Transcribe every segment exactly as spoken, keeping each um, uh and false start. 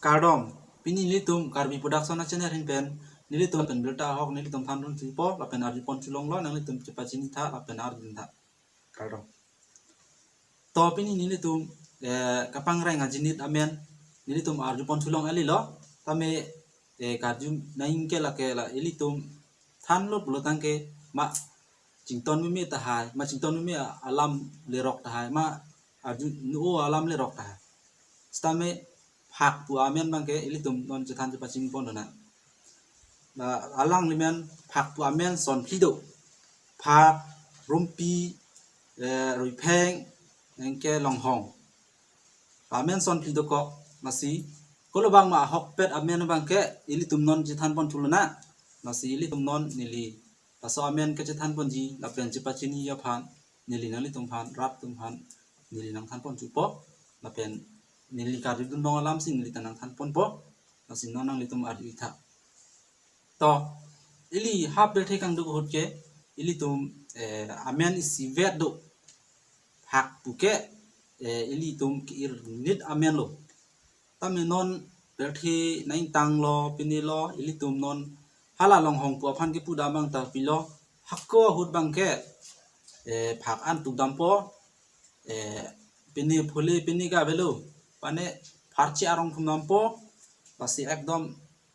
Kardom, pini nelitum Karbi Production a channel ahin pen nelitum pen birta ahok nelitum thanpon thupo lapen arjupon chulonglo, nanglitum chepachini tha lapen arjutha. Kardom. To pini nelitum eh, kapangreng ajinit amen nelitum arjupon chulong alilo, tame eh, karju nangke lake la ilitum thanlo pulo tangke ma chington meme tahai, ma chington meme alam lerok tahai, ma arju nu alam lerok tahai. Sitame phak pu amen abangke ilitum non chethan chepachini pon dona. Na alangli men phak pu amen son phli do. Phak, rumpi, eh, ruipheng, anke longhong. Amen son phli dokok, lasi kolo bang ma ahokpet amen abangke ilitum non chethanpon thulo na. Lasi ilitum non neli laso amen kechethanponji lapen chepachini aphan neli nanglitum aphan, rat atum aphan neli nangthanpon thupo, lapen neli Karbi Anglong alam si neli ta nangthanponpo, lasi non nanglitum arjutha. To, ili ha pirthe kangduk ahut ke, ilitum eh, amen isivet do, phak pu ke eh, ilitum ke-ir nit amen lo. Tame non pirthe nangtanglo, pini lo, ilitum non hala longhong pu aphan kepu damang ta pilo, hako ahut abangke eh, phak an tuk dampo, eh, pini phule pini ka avelo, pane pharchi arong thum dampo, lasi ekdom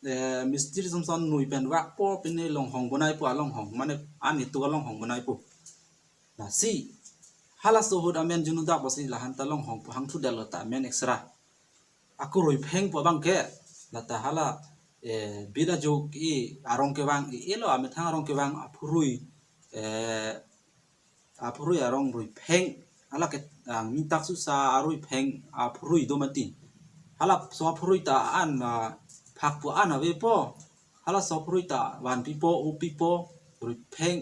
eh, mistri som son nui pen vakpo, pini longhong bonaipo alonghong, mane an itu alonghong bonaipo. Lasi halaso ahut amen junu dak basi lahan ta longhong pu hangthudetlo ta amen extra. Ako ruipheng pu abangke lata hala eh, bida juk i arong kevang i elo, amethang arong kevang aphurui eh, aphurui arong ruipheng, hala ke ah, mitak susa aruipheng aphurui do mati. Halaso aphurui ta an ah, phak pu an avepo. Halaso aphurui ta van pipo, u pipo, ruipheng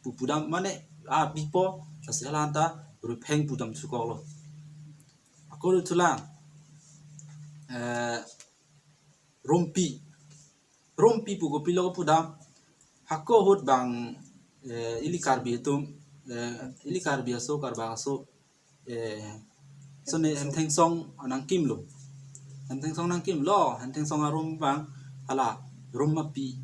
pu pudam mane a pipo, lasi hala anta ruipheng pudam chukoklo. Ako ru thulang eh, rumpi. Rumpi pu kopilo pudam. Hako ahut bang eh, ili Karbi atum eh, ili Karbi aso, Karbak aso eh, so ne hemthengsong nangkimlo. Hemthengsong nangkimlo, hemthengsong arum bang hala rum api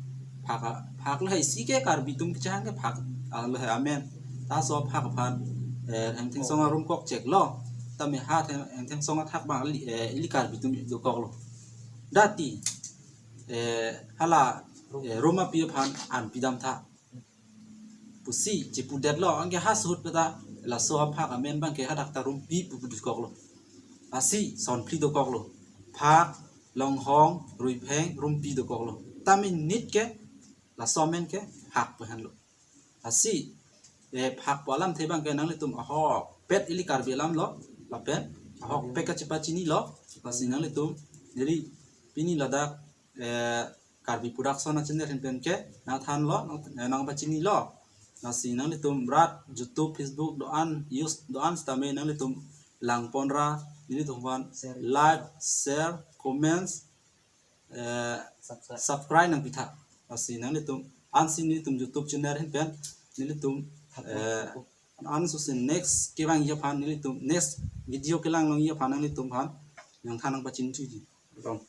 phak a-, phak lahai si ke Karbi atum kechang ke phak, ah, lahai amen. Laso phak aphan eh, hemthengsong arum kokcheklo. Tame ha them-, hemthengsong athak bang ali, eh, ili Karbi atum dokoklo. Dati eh, hala eh, rum api aphan an pidam tha pusi chepudetlo, anke ha suhut peta laso aphak amen abangke hadak ta rumpi pu pudukoklo. Lasi son phli dokoklo. Phak, longhong, ruipheng, rumpi dokoklo. Tame nit ke laso amen ke phak pu henlo. Lasi eh, phak pu alamthe abangke nanglitum ahokpet ili Karbi alam lo, lapen ahokpet kachepachinilo. Lasi nanglitum neli pini ladak eh, Karbi Production a channel ahin pen ke nangthanlo, nang, eh, nangpachinilo. Lasi nanglitum rat YouTube, Facebook do-an use do-an sitame nanglitum langponra, nelitum aphan like, share, comments, eh, subscribe nangpitha. Lasi nanglitum ansi nelitum YouTube channel ahin pen nelitum eh, ansi next kevangji aphan nelitum, next video kelang longji aphan nanglitum aphan nangthan nangpachin thuji. Kardom.